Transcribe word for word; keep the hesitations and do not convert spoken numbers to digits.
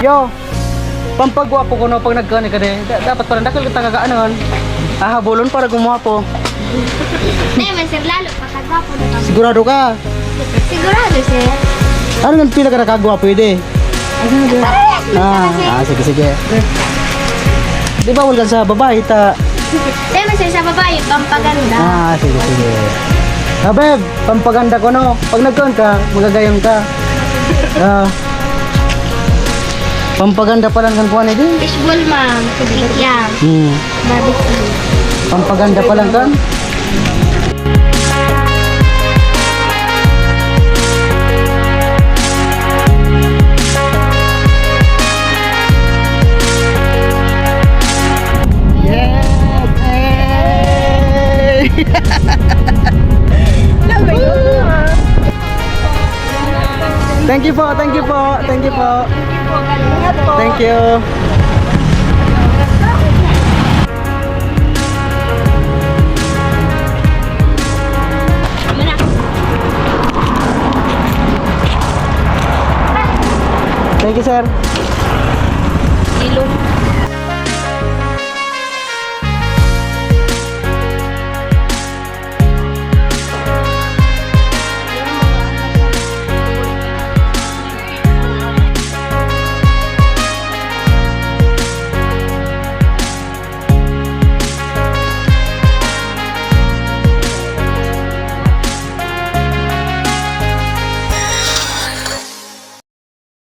Yo, pampagwapo ko, no, pag nagkani ka de. Da-, dapat pala dakul ka taga ano, hahabulon para gumwapo. Naman, sir, lalo pa kagwapo na kami. Sigurado ka? Sigurado, sir. Ano nga pila ka nakagwapo, ide? Ah, ah, sige, sige. Di ba, wala sa babae, ta? Naman, sir, sa babae, pampaganda. Ah, sige, sige. Ah, babe, pampaganda ko, no? Pag nagkaon ka, magagayon ka. Ah. Pampaganda pa lang kan kuan, eh, di? Fishball, ma'am. Kikiam. Hmm. Barbecue. Pampaganda pa lang kan? Yes! Hey! Thank you po, thank you po, thank you po. Thank you. Thank you, sir.